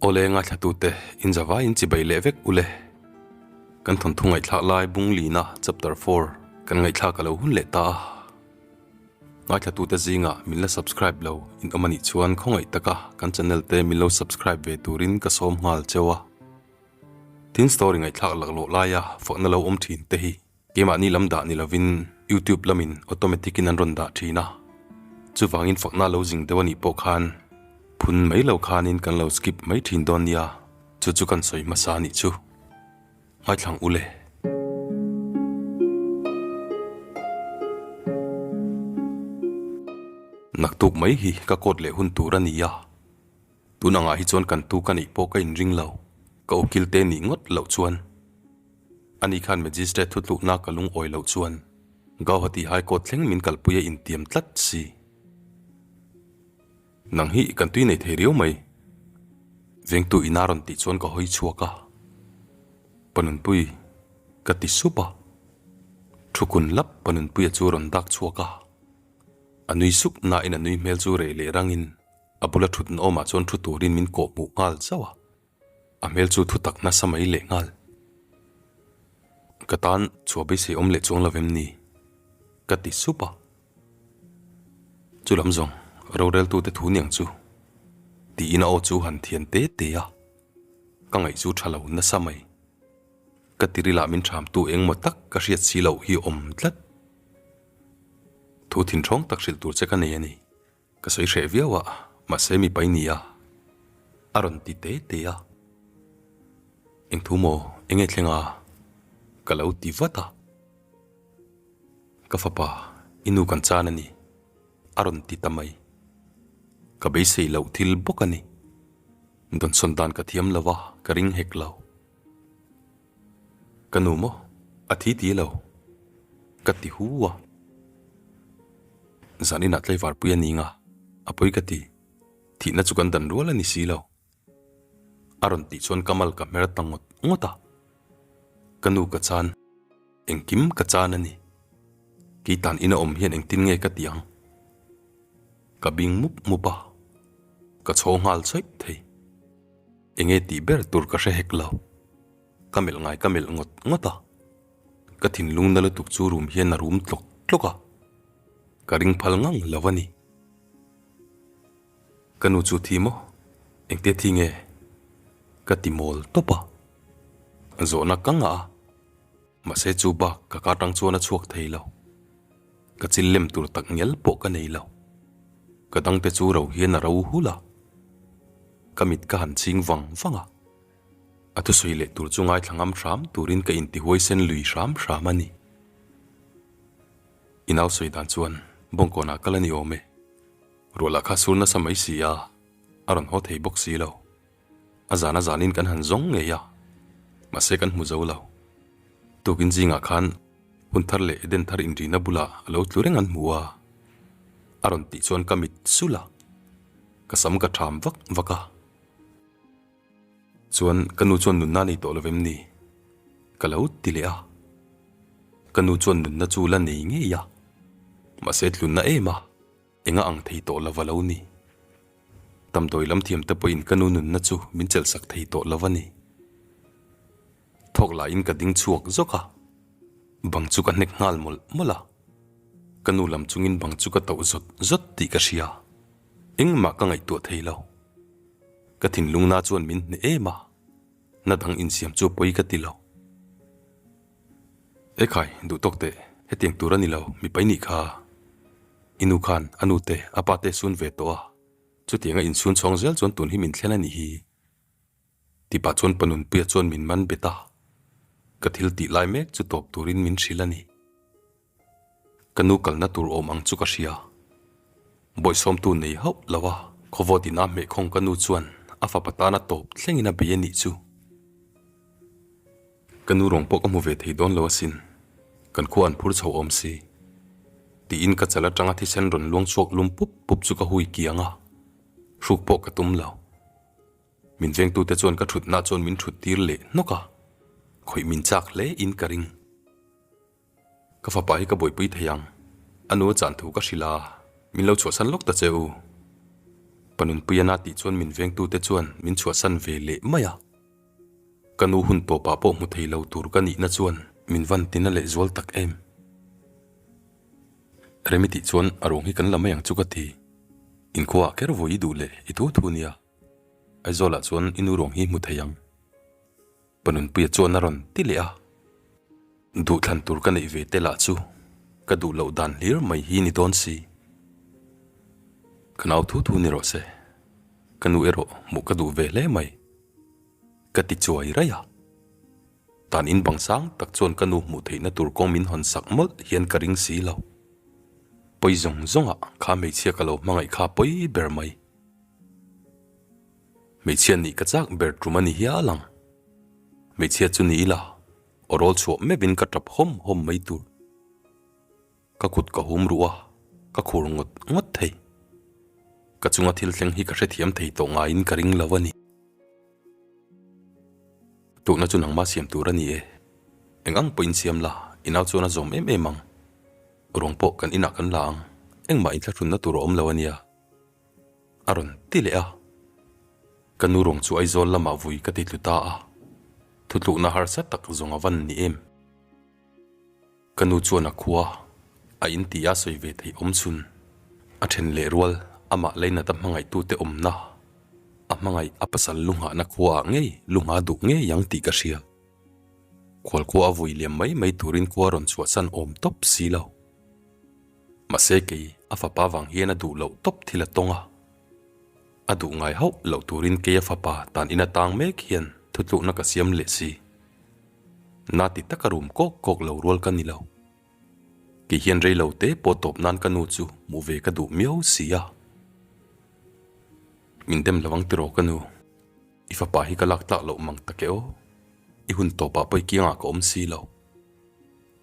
Awle ngaithlatute in zavai in chibai leh vek ule. Kan thawnthu ngaihthlak lai Bunglina chapter 4 kan ngaihthlak a lo hun leh ta a. Ngaithlatute zingah min la subscribe lo in awm anih chuan khawngaih taka kan channel te min lo subscribe ve turin ka sawm nghal cheu a. Tin story ngaihthlak laklawh laia fakna lo awm thin te hi Keimahni lam dah ni lovin YouTube lamin automatic in an rawn dah thin a, chuvangin fakna lo zing deuh a nih pawh khan phun mai lo khanin kan lo skip mai thin dawn nia, chu chu kan sawi hmasa a nih chu. Ngaithlang ule. Naktuk mai hi ka court leh hun tur a ni a, tun angah hi chuan kan tu ka neih pawh ka inring lo, ka ukil te nih ngawt loh chuan. Ani khan Magistrate thutlukna ka lungawi loh chuan Gauhati High Court thleng min kalpui a intiam tlat si. Nang hi kan tui nei thei riau mai. Vengtu ina rawn tih chuan ka hawi chhuak a. Panunpui ka ti sup a. Thukun lap Panunpuia chu rawn dak chhuak a. A nui sup nain a nui hmel chu reh leh rangin a bula thutna awmah chuan thu turin min kawhhmuh nghal zauh a. A hmel chu thu tak nasa mai leh nghal. Ka tan chhuah beisei awm leh chuang lo vem ni? Ka ti sup a. Chu lam zawng roreltute thu niang chu tiin a aw chu han thian te te a. Ka ngaih chu tha lo nasa mai. Ka tirilah min thamtu engmaw tak ka hriat si loh hi awm tlat. Thu thinthawng tak hrilh tur che ka nei a ni. Ka sawi hreh viau a, mahse mi pai nia a rawn ti te te a. Eng thu maw, eng nge thleng a? Ka lo ti vat a. Ka fapa, i nu kan chan a ni, a rawn ti ta mai. Ka beisei loh thil bawk a ni. Dawnsawn dan ka thiam lo a, ka ring hek lo. Ka nu maw? A thi ti lo. Ka ti hu a. Zan inah tlaivar pui a ning a, a pawi ka ti. Thihna chu kan dan rual a ni si lo. A rawn tih chuan ka mal ka hmer ta ngawt ngawt a. Ka nu ka chan, engkim ka chan a ni. Kei tan ina awm hian engtin nge ka ti ang? Ka bing mup mup a, ka chhaw nghal chawih thei. Enge tih ber tur ka hre hek lo. Ka melh ngai ka melh ngawt ngawt a. Ka thinlung na lutuk chu rum hian a rum tlawk tlawk a. Ka ring phal ngang lo a ni. Ka nu chu thi maw? Engtia thi nge? Ka ti mawl tawp a. Zawhna ka ngah a. Mahse chu bak ka ka tang chuan a chhuak thei lo. Ka chil lem tur tak ngial pawh ka nei lo. Ka dangte chu ro hian a ro hul a. Ka mit ka han ching vang vang a. A thusawi leh tur chu ngaithla ngam hram turin ka intihuaisen lui hram hram a ni. I nau sawi dan chuan Bawngkawnah kal a ni awm e. Ruah lah kha sur nasa mai si a, a rawn haw thei bawk si lo. A zan a zanin kan han zawng ngei a, mahse kan hmu zo lo. Tukin zingah khan hun thar leh Eden thar inrina bulah a lo tlu reng an hmu a, a rawn tih chuan ka mit sulh a, ka sam ka ṭham vak vak a. Chuan ka nu chuan nunna nei tawh lo vem ni? Ka lo ti leh a. Ka nu chuan nunna chu la nei ngei a, mahse tlunna em a, enga ang thei tawh lo va lo ni. Damdawi lam thiam te pawhin ka nu nunna chu min chelhsak thei tawh lo va ni. Thawk lahin ka ding chhuak zawk a, bang chu ka hnek nghal mawlh mawlh a. Ka nu lam chungin bang chu ka tauh zawt zawt tih ka hria. Engmah ka ngaihtuah thei lo. Ka thinlungna chuan min hneh em a, na dang insiam chu pawi ka ti lo. Ekhai, duh tawk teh, hetiang tur a ni lo, mipai nih kha. I nu khan a nu te, a pa te sun ve tawh a, chutianga inchhun chhawng zel chuan tun hi min thlen a nih hi. Tipah chuan pa Nunpuia chuan min man bet a, ka thil tih lai mek chu tawp turin min hrilh a ni. Ka nu kalna tur awm ang chu ka hria. Bawihsawmtu nei hauh lo a, khawvawt in a hmehkhawng ka nu chuan a fapa tana tawp thlengin a bei a nih chu. Ka nu rawng pawh ka hmu ve thei dawn lo asin, kan khua an phur chho awm si. Tiin ka chal atanga thisen rawn luang chhuak lum pup pup chu ka hui kiang a, hruk pawh ka tum lo. Min vengtute chuan ka thutna chuan min thut tir leh hnawk a, khawih min chak hle in ka ring. Ka fapa hi ka buaipui thei ang, a nu a chan thu ka hrilh a, min lo chhuahsan lawk ta che u. Panunpuia na tih chuan min vengtute chuan min chhuahsan ve leh mai a. Ka nu hun tawpah pawh hmu thei lo tur ka nihna chuan min van tina leh zual tak em. Remi tih chuan a ruang hi kan la mai ang chu ka ti. Inkhuaah kher vawi i duh leh i thu thu nia. Aizawlah chuan i nu ruang hi hmu thei ang. Panunpuia chuan a rawn ti leh a. Duhthlan tur ka neih ve te lah chu ka duh loh dan hlir mai hi ni dawn si. Ka nau thu thu ni rawh se. Ka nu erawh hmuh ka duh ve hle mai. Ka ti chuai raih a. Dan in bang sang tak chuan ka nu hmuh theihna tur kawng min hawn sak mawlh hian ka ring si lo. Pawi zawng zawngah kha hmeichhia ka lo hmangaih kha pawi ber mai. Hmeichhia nih ka chak ber tum a ni hial ang. Hmeichhia chu ni ila, aw rawl chhuah meuhin ka tap hawm hawm mai tur. Ka kut ka hum ruh a, ka khur ngawt ngawt thei. Ka chunga thil thleng hi ka hrethiam thei tawh ngaiin ka ring lo a ni. Tukna chu nangmah siam tur a ni e. Eng ang pawhin siam la, i nau chuan a zawm em em ang. Ruang pawh kan inah kan la ang, engmah inthlahrunna tur a awm lo a nia. A rawn ti leh a. Ka nu ruang chu Aizawl lamah vui ka ti tlu ta a. Thutlukna harsa tak zawng a van ni em? Ka nu chuan a khua a in ti a sawi ve theih awm chhun. A then leh rual amah leinat a hmangaihtute awmna a hmangaih a pasal lu nghahna khua ah ngei lu ngha duh ngei ang tih ka hria. Khual khua a vui liam mai mai turin khua rawn chhuahsan awm tawp si lo. Mahse kei a fapa vang hian a duh loh tawp thil a tawng a. A duh ngai hauh loh turin kei a fapa tan in atang mek hian thutlukna ka siam leh si. Na ti taka rum kawk kawk lo rual ka ni lo. Kei hian rei lo te pawh tawp nan ka nu chu hmuh ve ka duh miau si a. Min dem lo ang tiraw ka nu. I fapa hi ka lak tlak loh mang tak e aw. I hun tawpah pawh i kiangah ka awm si lo.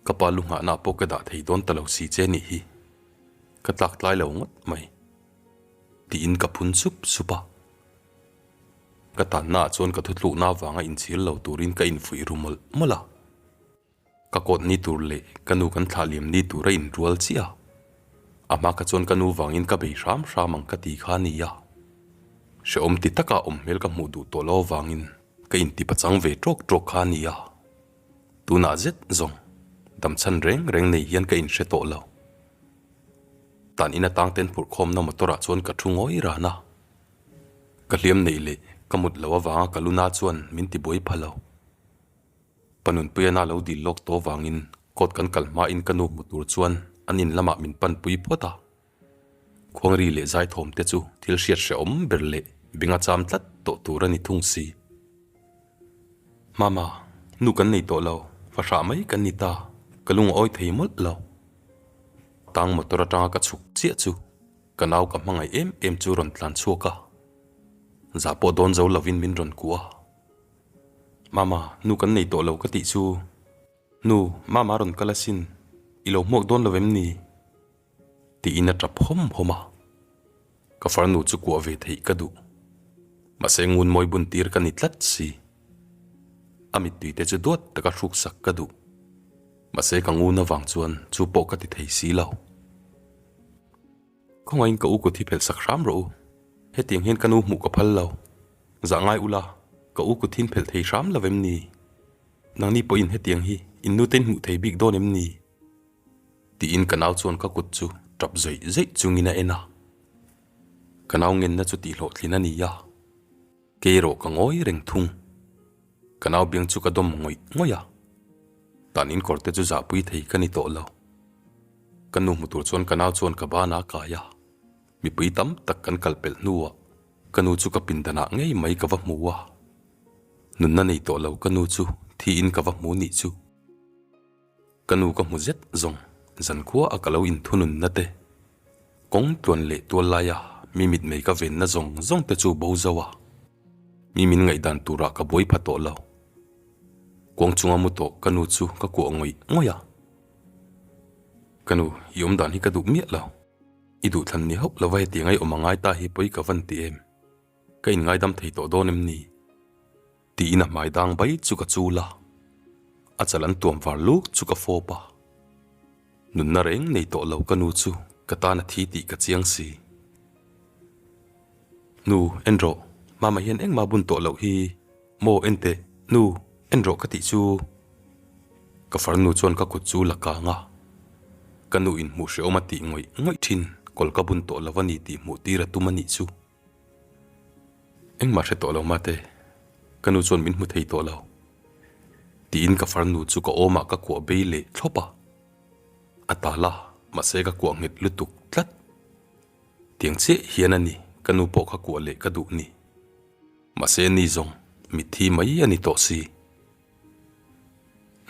Ka pa lu nghahna pawh ka dah thei dawn ta lo si che nih hi. Ka tlak tlai lo ngawt mai. Tiin ka phun sup sup a. Ka tanna ah chuan ka thutlukna avanga inchhir lo turin ka infuih ru mawlh mawlh a. Ka kawt ni tur leh ka nu kan thlah liam ni tur a inrual chiah a. A hma kha chuan ka nu vangin ka bei hram hram ang ka ti kha a ni a. Hrehawm ti taka awm hmel ka hmuh duh tawh lo avangin ka intipachang ve tawk tawk kha a ni a. Tunah zet zawng damchhan reng reng nei hian ka inhre tawh lo. Tan in atang ten phurh khawmna motor ah chuan ka thu ngawi ran a. Ka hliam neih leh ka mut loh avanga ka luna chuan min ti buai pha lo. Pa Nunpuia na lo dil lawk tawh vangin court kan kal hmain ka nu hmu tur chuan an in lamah min pan pui phawt a. Khuangri leh zaithawm te chu thil hriat hrehawm ber leh benga cham tlat tawh tur a ni thung si. Mama, nu kan nei tawh lo, fahrah mai kan ni ta, ka lung a awi thei mawlh lo. Tang motor atanga ka chhuk chiah chu ka nau ka hmangaih em em chu rawn tlan chhuak a, zah pawh dawn zo lovin min rawn kuah a. Mama, nu kan nei tawh lo ka tih chu, nu, Mama rawn kal asin, i lo hmuak dawn lo em ni? Tiin a tap hawm hawm a. Ka farnu chu kuah ve theih ka duh. Mahse ngun mawi bun tir ka ni tlat si. A mittui te chu duat taka hruk sak ka duh. Mahse ka ngun avang chuan chu pawh ka ti thei si lo. Khawngaihin ka u kut hi phelh sak hram rawh u. Hetiang hian ka nu hmuh ka phal lo. Zah ngai ula, ka u kut hin phelh thei hram lo em ni? Nangni pawhin hetiang hi in nu tein hmuh thei bik dawn em ni? Tiin ka nau chuan ka kut chu tap zeih zeih chungin a en a. Ka nau ngenna chu tihhlawhtlin a ni a, kei erawh ka ngawi reng thung. Ka nau biang chu ka dawm ngawih ngawih a, tan in kawr te chu zahpui thei ka ni tawh lo. Ka nu hmu tur chuan ka nau chuan ka ban a kai a, mipui tam tak kan kal pelh hnuah ka nu chu ka pindanah ngei mai ka va hmu a. Nunna nei tawh lo ka nu chu thiin ka va hmu nih chu. Ka nu ka hmu zet zawng zankhua a ka lo inthununna te, kawng tluan leh tual laia mi mitmei ka venna zawng zawng te chu bo zo a, mi min ngaihdan turah ka buai pha tawh lo. Kuang chunga mu tawh ka nu chu ka kuah ngawih ngawih a. Ka nu, i awmdan hi ka duh miah lo. I duhthlan ni hauh lova hetiang a i awm a ngai ta hi pawi ka van ti em? Ka inngaidam thei tawh dawn em ni? Tiin a hmai dang bai chu ka chul a, a chal an tuam var luk chu ka fawp a. Nunna reng nei tawh lo ka nu chu ka tan a thi tih ka chiang si. Nu, en rawh, Mama hian engmah bun tawh loh hi maw en teh, nu, en rawh ka tih chu. Ka farnu chuan ka kut chu la kang a, ka nu in hmuh hrehawm a tih ngawih ngawih thin, kawl ka bun tawh lo a ni tih hmuh tir a tum a nih chu. Engmah hre tawh lo mate, ka nu chuan min hmu thei tawh lo. Tiin ka farnu chu ka awmah ka kuah bei leh thlawp a. A tal a, mahse ka kuah nghet lutuk tlat. Tiang chiah hian a ni, ka nu pawh kha kuah leh ka duh ni. Mahse ni zawng, mitthi mai a ni tawh si.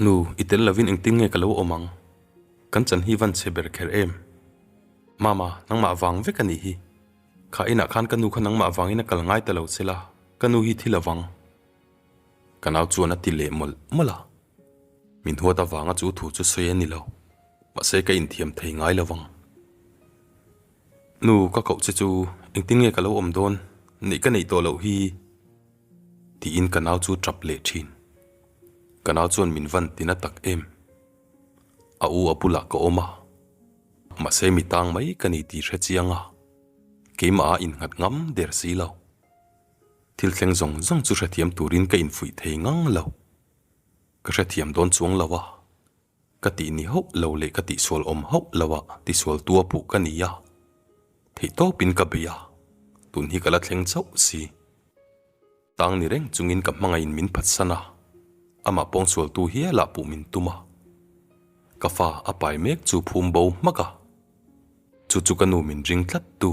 Nu, i tel lovin engtin nge ka lo awm ang? Kan chan hi van chhe ber kher em? Mama, nangmah vang vek a nih hi. Kha inah khan ka nu kha nangmah vangin a kal ngai ta lo che la, ka nu hi thi lovang. Ka nau chuan a ti leh mawlh mawlh a. Min huat avanga chu thu chu sawi a ni lo, mahse ka inthiam thei ngai lovang. Nu, ka koh che chu engtin nge ka lo awm dawn, neih ka neih tawh loh hi? Tiin ka nau chu tap leh thin. Ka nau chuan min van tina tak em. A u a bulah ka awm a, mahse mi tang mai ka ni tih hre chiang a, keimah a innghat ngam der si lo. Thil thleng zawng zawng chu hrethiam turin ka infuih thei ngang lo. Ka hrethiam dawn chuang lo a, ka tih ni hauh lo leh ka tihsual awm hauh lo ah tisualtu a puh ka ni a, theihtawpin ka bei a, tun hi ka la thleng chauh si. Tang ni reng chungin ka hmangaihin min phatsan a, amah pawngsualtu hialah puh min tum a. Ka fa a pai mek chu phum bo hmak a. Chu chu ka nu min ring tlat tu.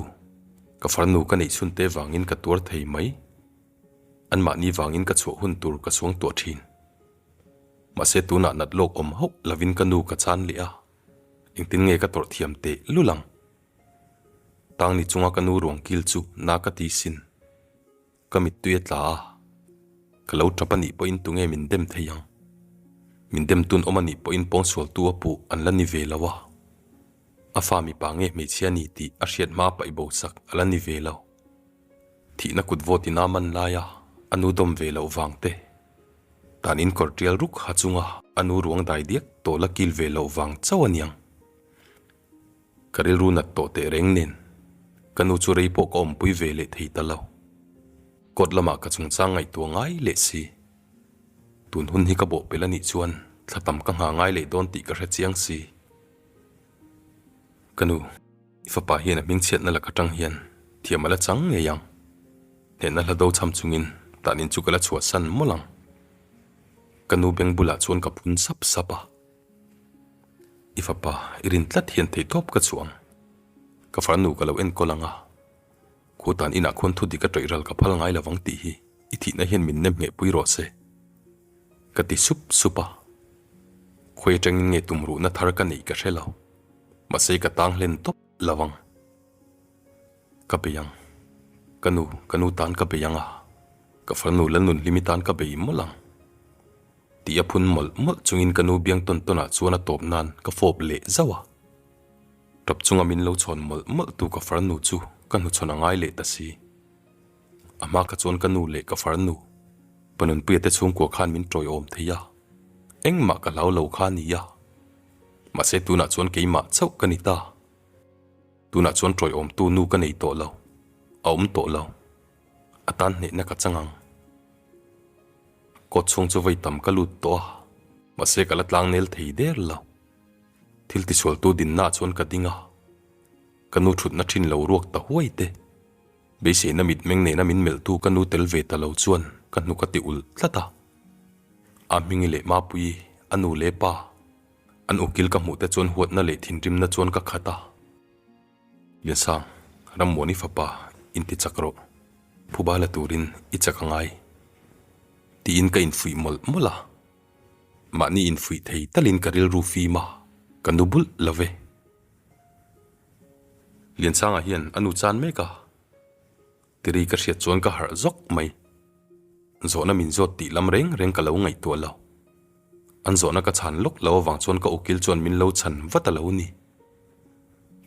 Ka farnu ka neih chhun te vangin ka tuar thei mai. Anmahni vangin ka chhuah hun tur ka suang tuah thin. Mahse tunah nat lawk awm hauh lovin ka nu ka chan leh a, engtin nge ka tawrh thiam teh lul ang? Tang ni chunga ka nu ruang kil chu na ka ti sin. Ka mittui a tla a, ka lo tap a nih pawhin tunge min dem thei ang? Min dem tun awm a nih pawhin pawngsualtu a puh an la ni ve lo a, a fa mipa nge hmeichhia ni tih a hriat hma paih bo sak a la ni ve lo. Thihna kut vawt in a man laia a nu dawm ve loh vang te, dan in kawr tial ruk ha chunga a nu ruang dai diak tawh la kil ve loh vang chauh a niang. Ka rilru nat tawh teh reng nen, ka nu chu rei pawh ka awmpui ve leh thei ta lo. Kawt lamah ka chungchang ngaihtuah ngai leh si. Tun hun hi ka bawh pel a nih chuan thla tam ka nghah ngai leh dawn tih ka hre chiang si. Ka nu, i fapa hian a hmingchhiatna lak atang hian thiam a la chang ngei ang. Hnehna hla do cham chungin tahnin chu ka la chhuahsan mawlh ang. Ka nu beng bulah chuan ka phun sap sap a. I fapa i rin tlat hian theihtawp ka chhuah ang. Ka farnu ka lo enkawl ang a, khutan inah khuan thu dik a ṭawih ral ka phal ngai lovang tih hi i thihna hian min nem nghehpui rawh se. Ka ti sup sup a. Khawi atangin nge tumruhna thar ka neih ka hre lo. Mahse ka tang hlen tawp lo ang. Ka bei ang. Ka nu, ka nu tan ka bei ang a. Ka farnu Lalnunhlimi tan ka bei mawlh ang. Tih a phun mawlh mawlh chungin ka nu biang tawn tawnah chuan a tawp nan ka fawp leh zauh a. Tap chunga min lo chhawn mawlh mawlh tu ka farnu chu ka hnuchhawn a ngai leh ta si. A hma kha chuan ka nu leh ka farnu Panunpuia te chhungkua khan min tawiawm thei a, engmah ka hlau lo kha a ni a. Mahse tunah chuan keimah chauh ka ni ta. Tunah chuan tawiawmtu nu ka nei tawh lo, a awm tawh lo. A tan hnehna ka chang ang. Kawt chhung chu vawi tam ka lut tawh a, mahse ka la tlang nel thei der lo. Thil tisualtu dinna ah chuan ka ding a, ka nu thutna thin lo ruak ta huai te. Beiseina mitmeng nena min melhtu ka nu tel ve ta lo chuan ka hnuk a ti ulh tlat a. A Hmingi leh Mapuii, a nu leh pa, an ukil ka hmuh te chuan huatna leh thinrimna chuan ka khat a. Liansang, Rammuani fapa inti chak rawh, phuba la turin i chak a ngai, tiin ka infuih mawlh mawlh a. Mahni infuih thei talin ka rilru fim a, ka nu bulh lo ve. Liansanga hian a nu chan mek a, tiri ka hriat chuan ka harh zawk mai. Zawhna min zawt tih lam reng reng ka lo ngaihtuah lo. An zawhna ka chhan lawk lo avang chuan ka ukil chuan min lo chhan vat a lo ni.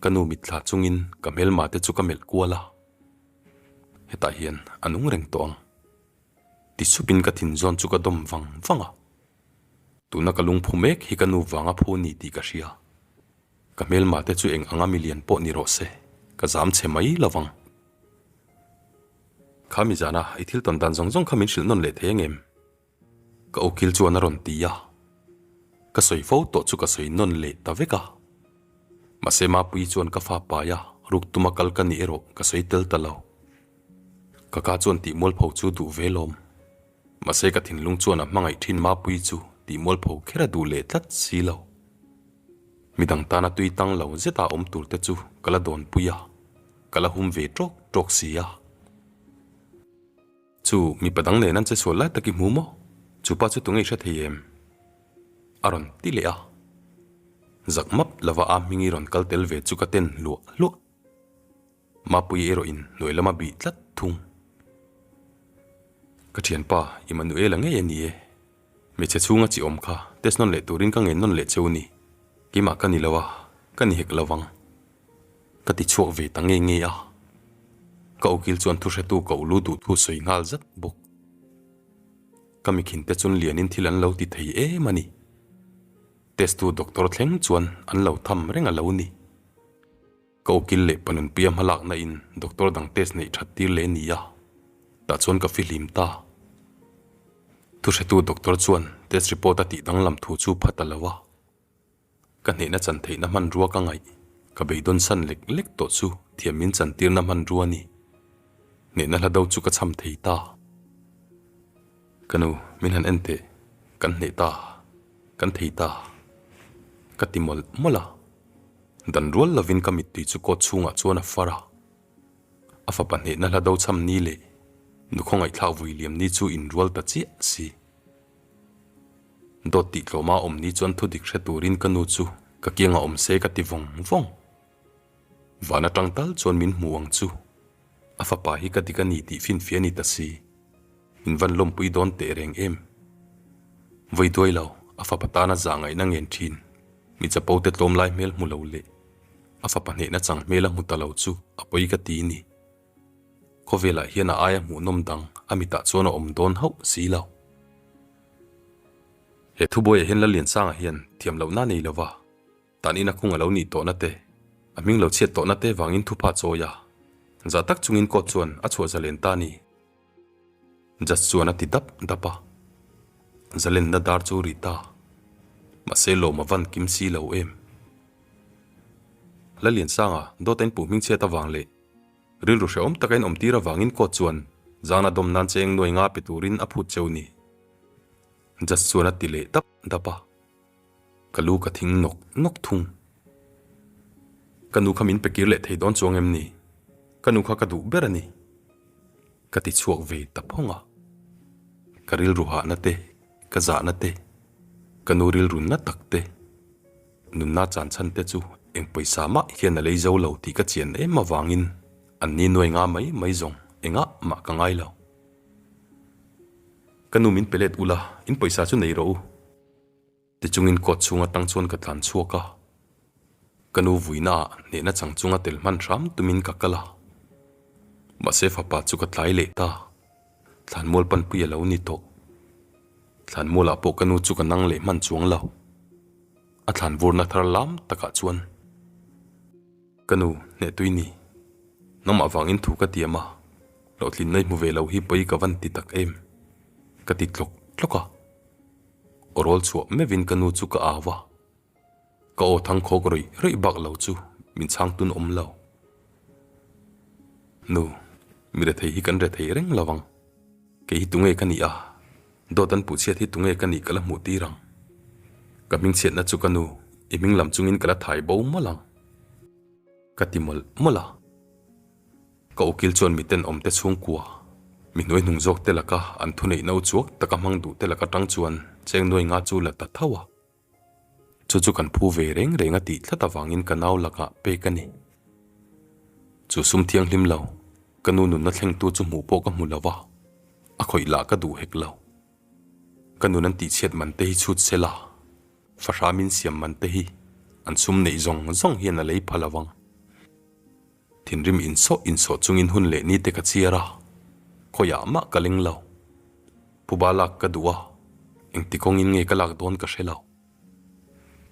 Ka nu mitthla chungin ka hmelma te chu ka melh kual a, hetah hian a nung reng tawh ang. Ti supin ka thinzawn chu ka dawm vang vang a. Tuna ka lungphu mek hi ka nu vanga phu ni tih ka hria. Ka hmelma te chu eng anga milian pawh ni rawh se, ka zam chhe mai lo vang. Kha mi zana i thil tawn dan zawng zawng kha min hrilh nawn leh thei angem? Ka ukil chuan a rawn ti a. Ka sawi fo tawh chu ka sawi nawn leh ta vek a. Mahse Mapuii chuan ka fa pai a, ruk tuma kal ka nih erawh ka sawi tel ta lo. Ka ka chuan tih mualpho chu duh ve lawm. Mahse ka thinlung chuan a hmangaih thin Mapuii chu tih mualpho kher a duh leh tlat si lo. Midang tana tui tang lo zeta awm tur te chu ka la dawnpui a, ka la hum ve tawk tawk si a. Chu mipa dang nen an che sual lai tak i hmu maw? Chu pa chu tunge i hre thei em? A rawn ti leh a. Zak map lova a hming i rawn kal tel ve chu ka ten hluah hluah. Mapuii erawh in hnuai lama bih tlat thung. Ka thianpa Immanuela ngei a ni e. Hmeichhe chhunga chi awm kha test nawn leh turin ka ngen nawn leh cheu ni. Keimah ka ni lo a, ka ni hek lo vang. Ka ti chhuak ve ta nge nge a. Ka ukil chuan thuhretu ka ulu duh thu sawi nghal zat bawk. Ka mikhinte chun lianin thil an lo ti thei em a ni. Test tu doctor thleng chuan an lo tham reng a lo ni. Ka ukil leh panunpuia hmalakna in doctor dang test neih that tir leh ni a, tah chuan ka fihlim ta. Thuhretu doctor chuan test report a tih danglam thu chu pha ta lo a, ka hnehna chan theihna hmanrua ka ngaih, ka beidawn san lek lek tawh chu thiam min chan tirna hmanrua a ni. Hnehna hla do chu ka cham thei ta. Ka nu, min han en teh, kan hneh ta, kan thei ta, ka ti mawlh mawlh a. Dan rual lovin ka mittui chu coat chhungah chuan a far a. A fapa hnehna hla do cham ni leh nu khawngaihthlak vui liam ni chu inrual ta chiah si. Dawt tih tlawma awm ni chuan thudik hre turin ka nu chu ka kiangah awm se ka ti vawng vawng. Van atang tal chuan min hmu ang chu. A fapa hi ka dik a ni tih finfiah a ni ta si. Min van lawmpui dawn teh reng em? Vawi duai lo, a fapa tana zah ngaihna ngen thin. Mi chapo te tlawm lai hmel hmu lo leh a fapa hnehna chang hmel a hmu ta lo chu a pawi ka ti ni. Khawvelah hian a aia hmuhnawm dang a mitah chuan a awm dawn hauh si lo. He thubuaiah hian Lalliansanga hian thiam lohna nei lova tan ina khung a lo nih tawhna te, a hming lo chhiat tawhna te vangin thupa chawi a, zah tak chungin court chuan a chhuah zalen ta ni. Judge chuan a ti dap dap a, zalenna dar chu ri ta, mahse lawm a van kim si lo em. Laliansanga dawt a inpuh hmingchhiat avang leh rilru hrehawm taka inawm tir avangin court chuan zangna dawm nan cheng nuai nga pe turin a phut cheu ni. Judge chuan a ti leh dap dap a. Ka lu ka thing nawk nawk thung. Ka nu kha min pe kir leh thei dawn chuang em ni? Ka nu kha ka duh ber a ni. Ka ti chhuak ve ta phawng a. Ka rilru hahna te, ka zahna te, ka nu rilru na tak te, nunna chan chhan te chu eng pawisa mah hian a lei zo lo tih ka chian em avangin an ni nuai nga mai mai zawng engah mah ka ngai lo. Ka nu min pe let ula, in pawisa chu nei rawh u. Tichungin court chhung atang chuan ka tlan chhuak a, ka nu vuina ah hnehna chang chunga tel hman hram tumin ka kal a. Mahse fapa chu ka tlai leh ta, thlanmual panpui a lo ni tawh. Thlanmualah pawh ka nu chu ka nang leh hman chuang lo. A thlan vurna thar lam takah chuan ka nu hnehtui ni, nangmah vangin thu ka tiam a, hlawhtlinna i hmu ve lo hi pawi ka van ti tak em? Ka ti tlawk tlawk a. Aw rawl chhuah meuhin ka nu chu ka au a, ka aw thang khawk rawih rawih bak lo chu min chhang tun awm lo. Nu, mi rethei hi kan rethei reng lo ang. Kei hi tunge ka nih a, dawt an puhchhiat hi tunge ka nih ka la hmuh tir ang. Ka hmingchhiatna chu ka nu, i hming lam chungin ka la thai bo mawlh ang. Ka ti mawlh mawlh a. Ka ukil chuan miten awmte chhungkua, mi hnuai hnung zawk te laka an thuneih no chuak taka hmang duh te laka tang chuan cheng nuai nga chu la ta tho a. Chu chu kan phu ve reng reng a tih tlat avangin ka nau lakah pek a ni. Chu sum thianghlim lo, ka nu nunna thlengtu chu hmuh pawh ka hmu lo va, a khawih lah ka duh hek lo. Ka nun an tihchhiat man te hi chhut se la, fahra min siam man te hi an sum neih zawng zawng hian a lei pha lo ang. Thinrim insawh insawh chungin hun leh ni te ka chhiar a, khawiah mah ka leng lo. Phuba lak ka duh a, engti kawngin nge ka lak dawn ka hre lo.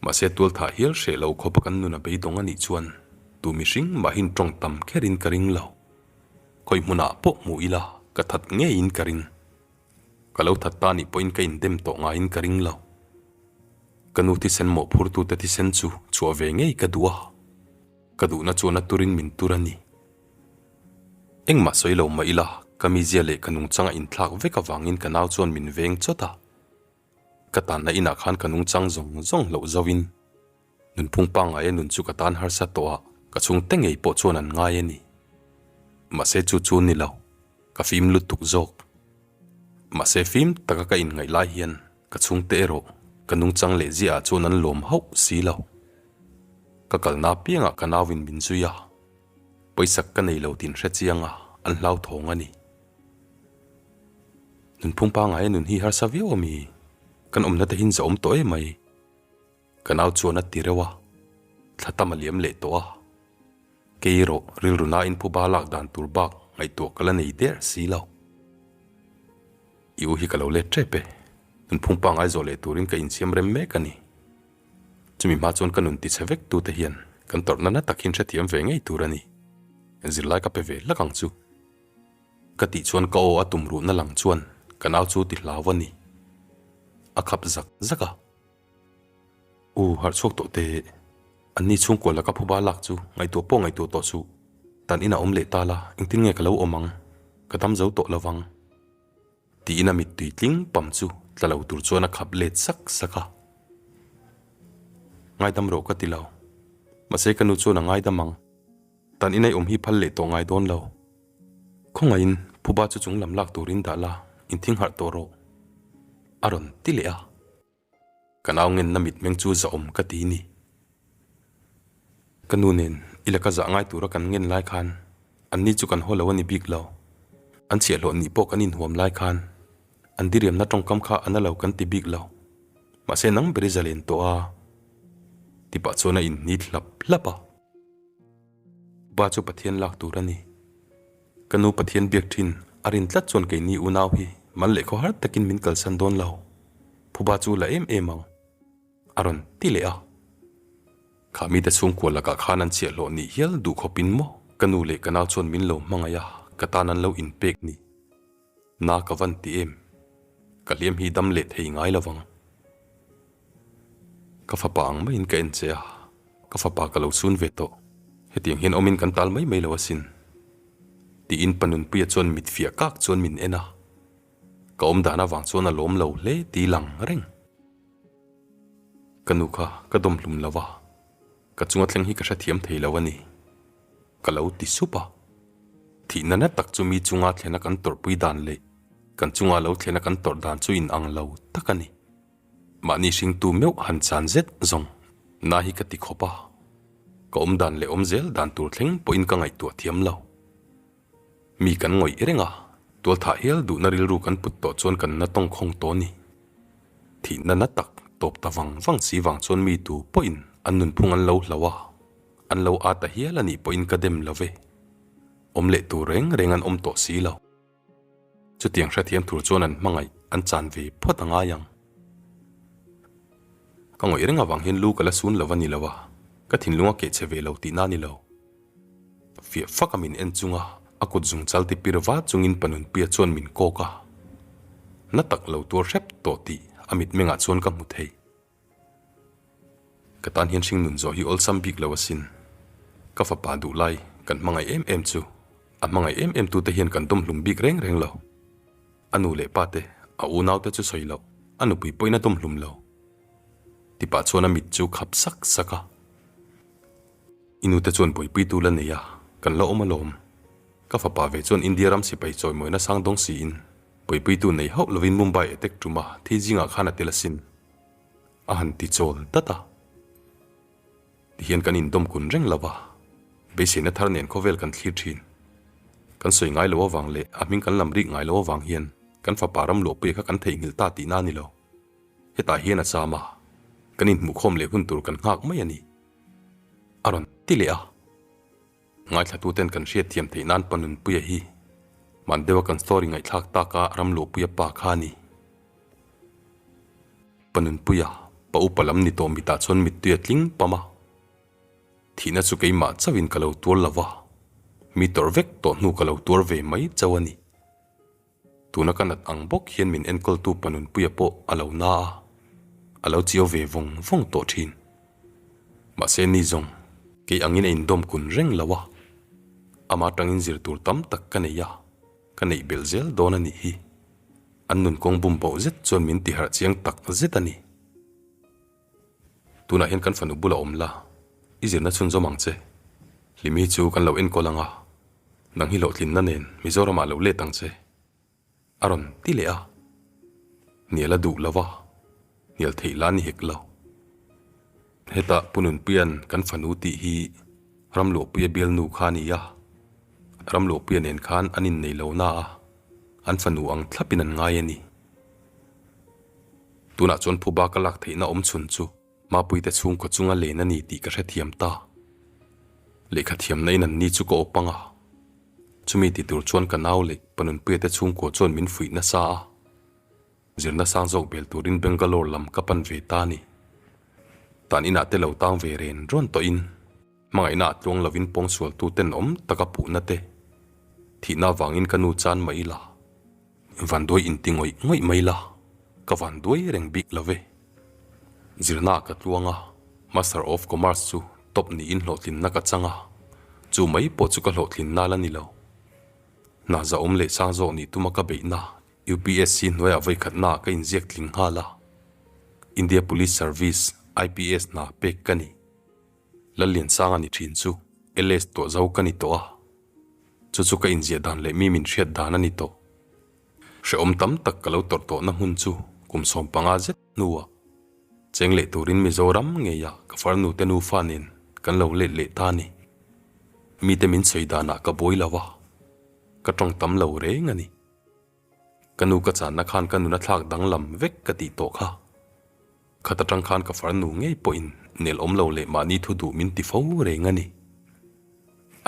Mahse tualthah hial hreh lo khawpa kan nun a beidawng a nih chuan tu mihring mahin tawng tam kherin ka ring lo. Khawi hmunah pawh hmu ila ka. ka that ngeiin ka ring. Ka lo that ta nih pawhin ka indem tawh ngaiin ka ring lo. Ka nu thisen mawhphurtute thisen chu chhuah ve ngei ka duh a, ka duhna chuan a turin min tur a ni. Engmah sawi lo mah ila, ka mizia leh ka nungchang a inthlak vek avangin ka nau chuan min veng chawt a. Ka tanna inah khan ka nungchang zawng zawng hloh zauhin nunphung pangngaia nun chu ka tan harsa tawh a, ka chhungte ngei pawh chuan an ngai a ni. Mahse chu chu ni lo, ka fim lutuk zawk. Mahse fim taka ka inngaih lai hian ka chhungte erawh ka nungchang leh ziah ah chuan an lawm hauh si lo. Ka kalna apiangah ka nauin min zui a, pawisak ka nei lo tih an hre chiang a, an hlauthawng a ni. Nunphung pangngaia nun hi harsa viau a mi? Kan awmna te hin zahawm tawh em mai. Ka nau chuan a ti reuh a, thla tam a liam leh tawh a. Kei erawh rilru nain phuba lak dan tur bak ngaihtuah ka la nei der si lo. I u hi ka lo let tep e, nunphung pangngai zawh leh turin ka insiam rem mek a ni. Chumi hma chuan ka nun tichhe vek tute hian kan tawrhna na tak hin hrethiam ve ngei tur a ni. Zirlai ka pe ve hlak ang chu. Ka tih chuan ka aw a tum ruhna lang chuan ka nau chu ti hlau a ni. A khap zak zak a. U, harh chhuak tawh teh. Anni chhungkua laka phuba lak chu ngaihtuah pawh ngaihtuah tawh suh. Tan inah awm leh ta la, engtin nge ka lo awm ang? Ka dam zo tawh lo vang. Tiin a mittui tling pam chu tla lo tur chuan a khap let sak sak a. Ngaidam rawh ka ti lo. Mahse ka nu chuan a ngaidam ang. Tan inai awm hi phal leh tawh ngai dawn lo. Khawngaihin phuba chu chung lam lak turin dah la, inthing harh tawh rawh. A rawn ti leh a. Ka nau ngenna mitmeng chu zahawm ka ti ni. Ka nu nen i laka zah ngai tura kan ngen lai khan anni chu kan haw lo a ni bik lo. An chhiahhlawh nih pawh kan inhuam lai khan an diriamna tawngkam kha a na lo kan ti bik lo. Mahse nang ber i zalen tawh a ti pah chuan a inhnit hlap hlap a. Ba chu Pathian lak tur a ni. Ka nu Pathian biak thin a rin tlat chuan keini unau hi mal leh khawhar takin min kalsan dawn lo. Phuba chu la em em ang. A rawn ti leh a. Kha mite chhungkua lakah khan an chhiahhlawh nih hial duh khawpin maw ka nu leh ka nau chuan min lo hmangaih a, ka tan an lo inpek ni. Na ka van ti em? Ka hliam hi dam leh thei ngai lo vang. Ka fapa ang maiin ka en che a, ka fapa ka lo sun ve tawh. Hetiang hian awmin kan tal mai mai lo asin. Tiin pa Nunpuia chuan mit fiah kak chuan min en a. Ka awm dan avang chuan a lawm lo hle ti lang reng. Ka nu kha ka dawm hlum lo a, ka chunga thleng hi ka hrethiam thei lo a ni. Ka lo ti sup a. Thihna na tak chu mi chunga thlena kan tawrhpui dan leh kan chunga lo thlena kan tawrh dan chu inang lo tak a ni. Mahni hringtu meuh han chan zet zawng na hi ka ti khawp a, ka awm dan leh awm zel dan tur thleng pawhin ka ngaihtuah thiam lo. Mi kan ngawih reng a, tualthah hial duhna rilru kan put tawh chuan kan na tawngkhawng tawh a ni. Thihna na tak tawp ta vang vang si vang chuan mi tu pawhin an nunphung an lo hloh a, an lo â ta hial a nih pawhin ka dem lo ve. Awm leh tur reng reng an awm tawh si lo. Chutiang hrethiam tur chuan an hmangaih an chan ve phawt a ngai ang. Ka ngawih reng avang hian lu ka la sun lo a ni lo a, ka thinlung a keh che ve lo tihna a ni lo. Fiah fak a min en chunga a kut zung chal ti pir va chungin pa Nunpuia chuan min kawk a, na tak lo tuar hrep tawh tih a mitmengah chuan ka hmu thei. Ka tan hian hringnun zawh hi awlsam bik lo asin. Ka fapa duh lai kan hmangaih em em chu a hmangaih em em tute hian kan dawm hlum bik reng reng lo. A nu leh pa te, a unau te chu sawi loh, a nupui pawhin a dawm hlum lo. Tipah chuan a mit chu khap sak sak a. I nute chuan buaipuitu la nei a, kan la awm alawm. Ka fapa ve chuan India ram sipai chawimawina sang dawng siin buaipuitu nei hauh lovin Mumbai attack ṭuma thi zingah khan a tel asin. A han ti chawl dat a. Tihian kan indawm kun reng lo va, beiseina thar nen khawvel kan thlir thin. Kan sawi ngai lo avang leh a hming kan lam rik ngai lo avang hian kan fapa ram luahpuia kha kan theihnghilh ta tihna a ni lo. Hetah hian a cham a, kan inhmuhkhawm leh hun tur kan nghak mai a ni. A rawn ti leh a. Ngaithlatuten kan hriatthiam theih nan pa Nunpuia hi man deuha kan story ngaihthlak taka Ramluahpuia pa kha a ni. Pa Nunpuia, pa upa lam ni tawh mitah chuan mittui a tling pam a. Thihna chu keimah chauhin ka lo tuar lo va, mi tawrh vek tawh hnu ka lo tuar ve mai chauh a ni. Tuna ka nat ang bawk hian min enkawltu pa Nunpuia pawh a lo na a, a lo chiau ve vawng vawng tawh thin. Mahse ni zawng, kei angin a indawm kun reng lo a, ama tangin zir tur tam tak ka nei a, ka neih belh zel dawn a nih hi. An nun kawng bum boh zet chuan min tiharh chiang tak zet a ni. Tunah hian kan fanu bulah awm la, i zirna chhunzawm ang che. Hlimi chu kan lo enkawl ang a, nang hi hlawhtlinna nen Mizoramah lo let ang che. A rawn ti leh a, hnial a duh lo va, hnial theih la ni hek lo. Hetah Pu Nunpuia'n kan fanu tih hi Ramluahpuia bialnu kha a ni a, Ramluahpuia nen khan an innei lo na a, an fanu ang thlapin an ngai a ni. Tunah chuan phuba ka lak theihna awm chhun chu Mapuite chhungkaw chunga len a ni tih ka hrethiam ta. Lehkha thiamna in an ni chu ka awp ang a. Chumi ti tur chuan ka nau leh Panunpuia te chhungkua chuan min fuih nasa a. Zirna sang zawk bel turin Bangalore lam ka pan ve ta a ni. Tan inah te lo tang ve ren rawn tawhin hmangaihna ah tluang lovin pawngsualtu tenawm taka puhna te thihna avangin ka nu chan mah ila. Vanduai inti ngawih ngawih mai la, ka vanduai reng bik lo ve. Zirna ka tluang a, Master of Commerce chu top niin hlawhtlinna ka chang a, chu mai pawh chu ka hlawhtlinna la ni lo. Hna zahawm leh sang zawk nih tuma ka beihna UPSC hnuaiah vawikhatnaah ka inziak tling nghal a, India Police Service, IPS, hna pek ka ni. Lalliansanga ni thin chu LS tuah zo ka ni tawh a. Chu chu ka inziah dan leh mi min hriat dan a ni tawh. Hrehawm tam tak ka lo tawrh tawhna hmun chu kum 15 zet hnuah cheng leh turin Mizoram ngeiah ka farnu te nufa nen kan lo let leh ta a ni. Mite min sawi danah ka buai lo a, ka tawng tam lo reng a ni. Ka nu ka channa khan ka nuna thlak danglam vek ka tih tawh kha. Khat atang khan ka farnu ngei pawhin nel awm lo leh mahni thu duh min ti fo reng a ni.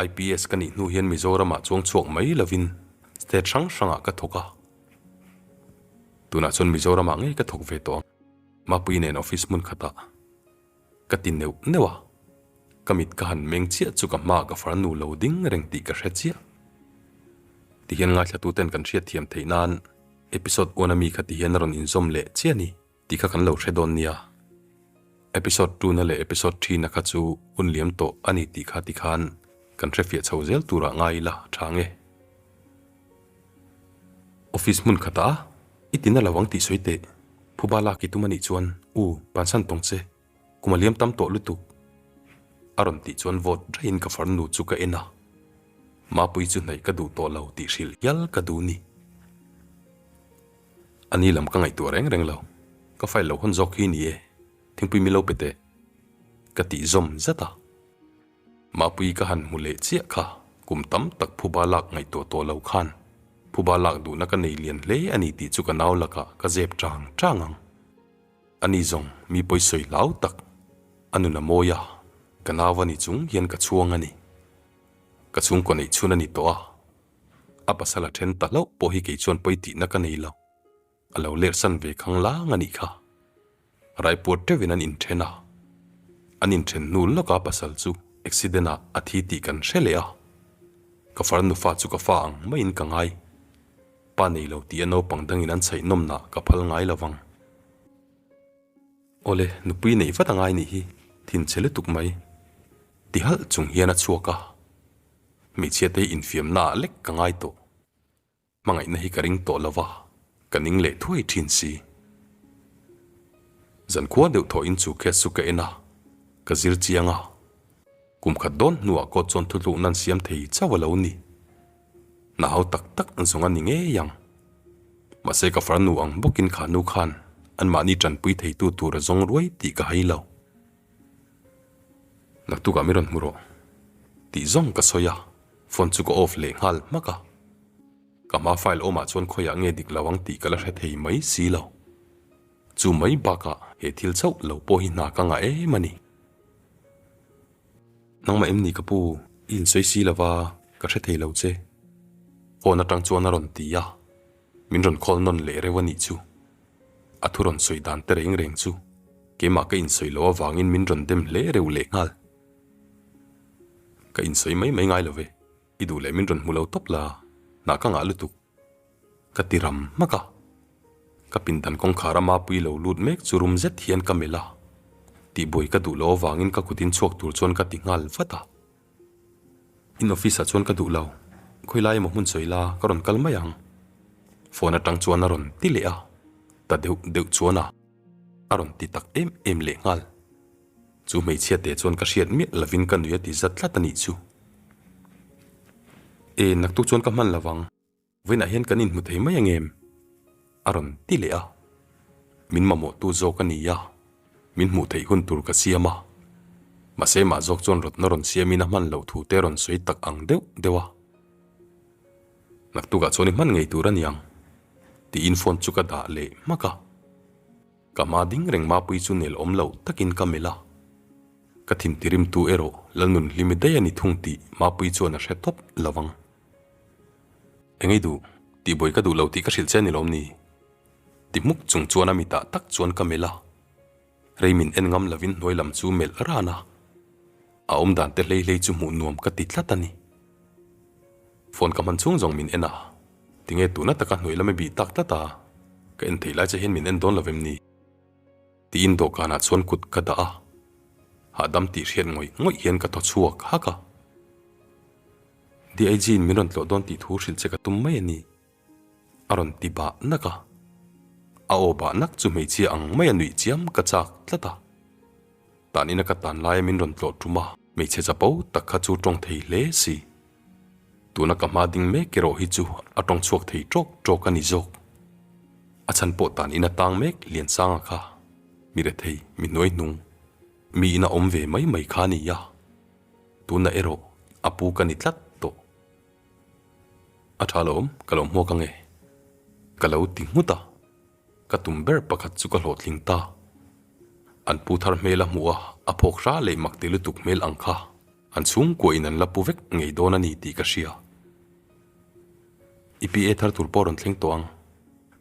IPS ka nih hnu hian Mizoramah chuang chhuak mai lovin state hrang hrangah ka thawk a. Tunah chuan Mizoramah ngei ka thawk ve tawh ang. Mapui nen office hmun khatah ka ti neuh neuh a. Ka mit ka han meng chiah chu ka hmaah ka farnu lo ding reng tih ka hre chiah. Tihian ngaithlatuten kan hriatthiam theih nan episode one ami kha tihian a rawn inzawm leh chiah a ni. Tih kha kan lo hre dawn nia. Episode two na leh episode three na kha chu hun liam tawh a ni tih kha tikhan kan hre fiah chho zel turah ngai ila tha nge. Office hmun khatah i tina lo ang tih sawi teh. Phuba lak i tum a nih chuan u bansan tawng che. Kum a liam tam tawh lutuk. A rawn tih chuan vote daihin ka farnu chu ka en a. Mapui chu hnaih ka duh tawh lo tih hrilh hial ka duh ni. A ni lam ka ngaihtuah reng reng lo. Ka file lo hawn zawk hi ni e, thingpui mi lo pe teh. Ka tih zawm zat a. Mapui ka han hmu leh chiah kha kum tam tak phuba lak ngaihtuah tawh lo khan phuba lak duhna ka nei lian hle a ni tih chu ka nau lakah ka zep chang chang ang. A ni zawng mi pawisawi hlau tak a nun a mawi a, ka nau a ni chung hian ka chhuang a ni. Ka chhungkaw neih chhun a ni tawh a. A pasal a then ta hlauh pawh hi kei chuan pawi tihna ka nei lo. A lo lerhsan ve khang lang a nih kha. Raipuar teuhin an inthen a. An inthen hnu lawka pasal chu accident ah a thi tih kan hre leh a. Ka farnu fa chu ka fa ang maiin ka ngai. Pa nei lo tih a naupang dangin an chhaih nawmnah ka phal ngai lo vang. Awle, nupui neih vat a ngai nih hi, thinchhe lutuk mai. Ti halh chung hian a chhuak a. Hmeichhia te hi infiamna ah lek ka ngai tawh. Hmangaihna hi ka ring tawh lo va, ka ning leh thuai thin si. Zankhua deuh thawhin chu case chu ka en a, ka zir chiang a. Kum khat dawn hnuah court chuan thuthlukna an siam thei chauh a lo ni. Hna hau tak tak zawng a ni ngei ang. Mahse ka farnu ang bawkin kha nu khan anmahni tanpui theitu tur a zawng ruai tih ka hai lo. Naktukah mi rawn hmu rawh tih zawng ka sawi a, phone chu ka off leh nghal hmak a. Ka hma file awmah chuan khawiah nge dik lo ang tih ka la hre thei mai si lo. Chu mai bakah he thil chauh lo pawh hi hna ka ngah em a ni. Nangmah em ni ka pu, i insawi si lo va, ka hre thei lo che. Phone atang chuan a rawn ti a, min rawn call nawn leh reuh a nih chu. A thu rawn sawi dan te reng reng chu keimah ka insawi loh avangin min rawn dem hle reuh leh nghal. Ka insawi mai mai ngai lo ve, i duh leh min rawn hmu lo tawp la, hna ka ngah lutuk. Ka ti ram hmak a. Ka pindan kawngkhar a mapui lo lut mek chu rum zet hian ka melh a. Tihbuai ka duh loh avangin ka kutin chhuak tur chuan ka ti nghal vat a. In office ah chuan ka duh lo. Khawi lai emaw hmun sawi la ka rawn kal mai ang. Phone atang chuan a rawn ti leh a. Ta deuh deuh chuan a a rawn ti tak em em leh nghal. Chu hmeichhia te chuan ka hriat miah lovin ka nui a ti zat tlat a nih chu. E, naktuk chuan ka hman lo vang. Vawiinah hian kan inhmu thei mai ang em? A rawn ti leh a. Min mamawhtu zawk a ni a, min hmuh theih hun tur ka siam a. Mahse mah zawk chuan rawtna rawn siamin a hman loh thu te rawn sawi tak ang deuh deuh a. Naktukah chuan i hman ngei tur a ni ang, tiin phone chu ka dah leh hmak a. Ka hma ding reng Mapui chu nel awm loh takin ka melh a. Ka thintirimtu erawh Lalnunhlimi daih a ni thung tih Mapui chuan a hre tawp lo vang. Engei duh, tihbuai ka duh lo tih ka hrilh che a ni lawm ni? Ti hmuk chung chuan a mitah tak chuan ka melh a. Rei min en ngam lovin hnuai lam chu melh ran a. A awm dan te hlei hlei chu hmuh nuam ka ti tlat a ni. Phone ka hman chhung zawng min en a, tinge tuna taka hnuai lam i bih tak tlat a, ka en theih lai che hian min en dawn lo vem ni? Tiin dawhkanah chuan kut ka dah a, hahdam tih hriat ngawih ngawih hian ka thaw chhuak hak a. DIG in min rawn tlawh dawn tih thu hrilh che ka tum mai a ni, a rawn ti bah nak a. A aw bah nak chu hmeichhia ang mai a nuih chiam ka chak tlat a. Tan ina ka tan laia min rawn tlawh tum a, hmeichhe chapo tak kha chu tawng thei hle si. Tuna ka hma ding mek erawh hi chu a tawng chhuak thei tawk tawk a ni zawk. A chhan pawh tan ina tang mek Liansanga kha, mi rethei, mi hnuai hnung, mi ina awm ve mai mai kha a ni a. Tuna erawh a pu ka ni tlat tawh. A tha lo awm, ka lo hmuak ange. Ka lo ti nghut a, ka tum ber pakhat chu ka hlawhtling ta. An pu thar hmel a hmuh a, a phawk hra leh mak ti lutuk hmel ang kha an chhungkua in an la pu vek ngei dawn a ni tih ka hria. I PA thar tur pawh rawn thleng tawh ang,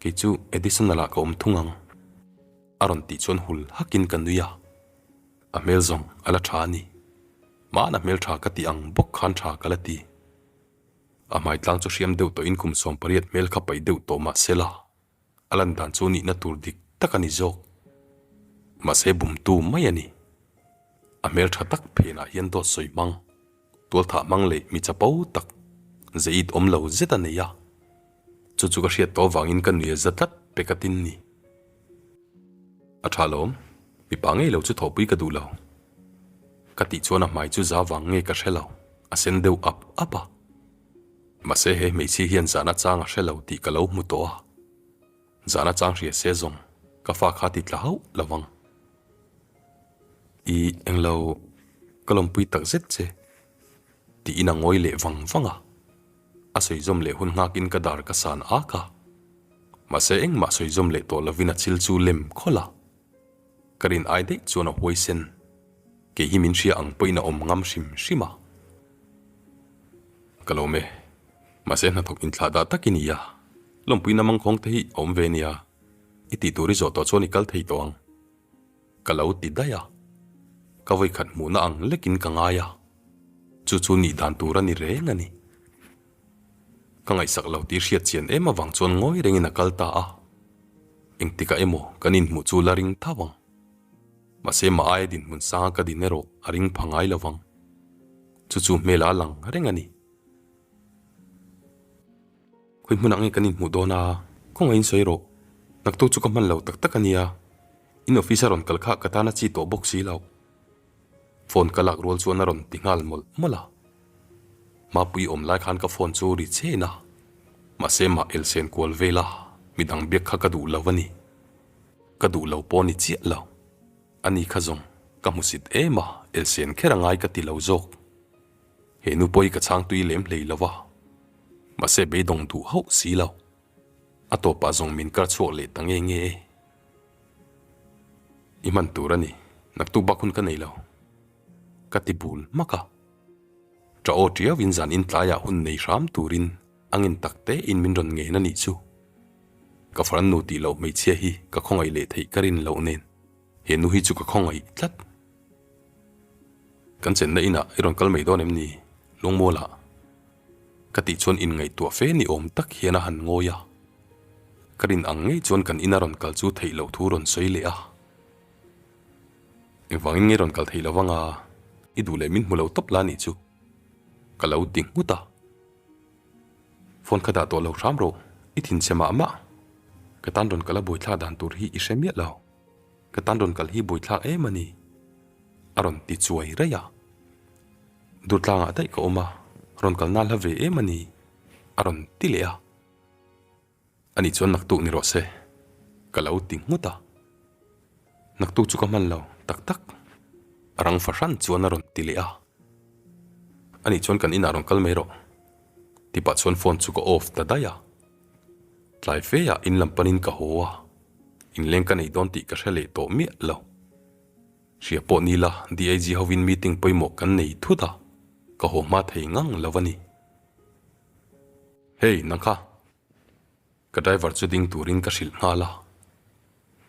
kei chu additional ah ka awm thung ang. A rawn tih chuan hul hakin ka nui a. A hmel zawng a la tha a ni. Mahna hmel tha ka tih ang bawk khan tha ka la ti. A hmai tlang chu hriam deuh tawhin kum 18 hmel kha paih deuh tawh mah se la, a lan dan chu nihna tur dik tak a ni zawk. Mahse bumtu mai a ni. A hmel tha tak phenah hian dawt sawi hmang, tualthah hmang leh mi chapo tak zeih awm lo zet a nei a. Chu chu ka hriat tawh avangin ka nui a za tlat pek a tin ni. A tha lawm, mipa ngei lo chu thawhpui ka duh lo. Ka tih chuan a hmai chu za vang nge ka hre lo, a sen deuh ap ap a. Mahse he hmeichhia hian zahna chang a hre lo tih ka lo hmu tawh a. Zahna chang hria se zawng ka fa kha ti tla hauh lo vang. I englo ka lawmpui tak zet che tiin a ngawi leh vang vang a. A sawi zawm leh hun nghakin ka dar ka san ak a. Mahse engmah sawi zawm leh tawh lovin a chil chu lem khawlh a. Ka rin ai daih chuan a huaisen. Kei hi min hria ang pawhin a awm ngam hrim hrim a. Ka lawm e. Mahse hnathawk inthlah dah tak i ni a. Lawmpuina mangkhawng te hi a awm ve nia. I tih tur i zawh tawh chuan i kal thei tawh ang. Ka lo ti daih a. Ka vawikhat hmuhna ang lekin ka ngai a. Chu chu nih dan tur a ni reng a ni. Ka ngaihsak lo tih hriat chian em avang chuan ngawi rengin a kal ta a. Engtikah emaw kan inhmuh chu la ring tho ang. Mahse mah aia dinhmun sanga ka din erawh a ring pha ngai lo vang. Chu chu hmel a lang reng a ni. Khawi hmunah nge kan inhmuh dawn a? Kawngaihin sawi rawh. Naktuk chu ka hman lo tak tak a nia. In office a rawn kal kha ka tan a chi tawh bawk si lo. Phone ka lak rual chuan a rawn ti nghal mawlh mawlh a. Mapui awm lai khan ka phone chu ri chen a, mahse mah elsen kual vel a midang biak kha ka duh lo a ni. Ka duh lo pawh ni chiah lo. Ani kha zawng ka hmusit em a, elsen kher a ngai ka ti lo zawk. He nu pawh hi ka chhang tui lem hlei lo a, mahse beidawng duh hauh si lo. A tawpah zawng min kar chhuak leh ta nge nge e. I hman tur a ni, naktuk bak hun ka nei lo. Ka ti bul hmak a. Ṭa aw ṭiauin zan in tlaiah hun nei hram turin a ngin tak tein min rawn ngen a nih chu. Ka farnu tih loh hmeichhia hi ka khawngaih leh theih ka rin loh nen he nu hi chu ka khawngaih tlat. Kan chenna inah i rawn kal mai dawn em ni? Lungmualah ka tih chuan inngaihtuah fe ni awm tak hian a han ngawi a. Ka rin ang ngei chuan kan ina rawn kal chu theih loh thu rawn sawi leh a. Engvangin nge rawn kal theih lo vang a, i duh leh min hmu lo tawp la nih chu ka lo ti nghut a. Phone kha dah tawh lo hram rawh, i thinchhe mah mah. Ka tan rawn kal a buaithlak dan tur hi i hre miah lo. Ka tan rawn kal hi buaithlak em a ni, a rawn ti chuai raih a. Durtlangah daih ka awm a, rawn kalna hla ve em a ni, a rawn ti leh a. Ani chuan naktuk ni rawh se, ka lo ti nghut a. Naktuk chu ka hman lo tak tak, a rang fahran chuan a rawn ti leh a. Ani chuan kan inah rawn kal mai rawh, ti pah chuan phone chu ka off ta daih a. Tlai feah in lam panin ka haw a, inleng ka nei dawn tih ka hre leh tawh miah lo. Hria pawh ni la, DIG hovin meeting pawimawh kan nei thut a, ka haw hma thei ngang lo a ni. Hey, nang kha. Ka driver chu ding turin ka hrilh nghal a.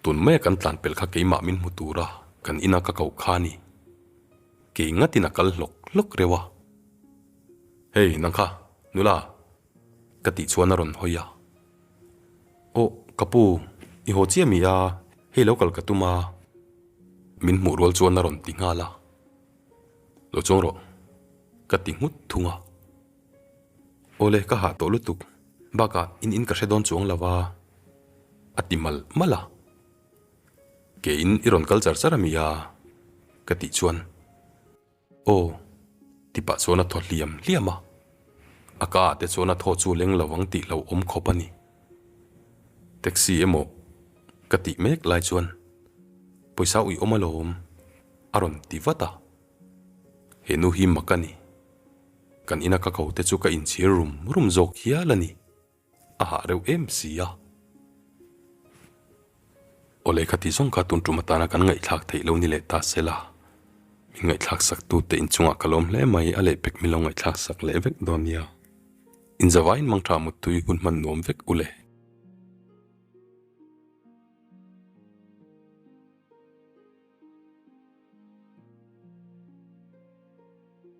Tun maia kan tlan pelh kha keimah min hmu tura kan ina ka koh kha a ni. Kei ngatin a kal hlawk hlawk reuh a. Hey, nang kha, nula. Ka tih chuan a rawn hawi a. Aw, ka pu, i haw chiah mi a, hei lo kal ka tum a. Min hmuh rual chuan a rawn ti nghal a. Lo chuang rawh, ka ti nghut thung a. Awle, ka hah tawh lutuk, bakah in in ka hre dawn chuang lo a, a ti mal mal a. Keiin i rawn kal char char a mi a? ka tih chuan, Aw, ti pah chuan a thaw hliam hliam a. A ka ah te chuan a thaw chu leng lo ang tih hlauhawm khawp a ni. Taxi emaw ka tih mek lai chuan pawisa uiawm alawm a rawn ti vat a. He nu hi mak a ni. Kan ina ka ko te chu ka inchhir rum rum zawk hial a ni. A hah reuh em si a. Aw lehkha ti zawng kha tun tum atana kan ngaihthlak theih lo ni leh ta se la. Min ngaihthlak sak tu te inchungah ka lawm hle mai a lehpek min lo ngaihthlak sak leh vek dawn nia. Inzavaiin mangtha muttui hun hman nuam vek u le.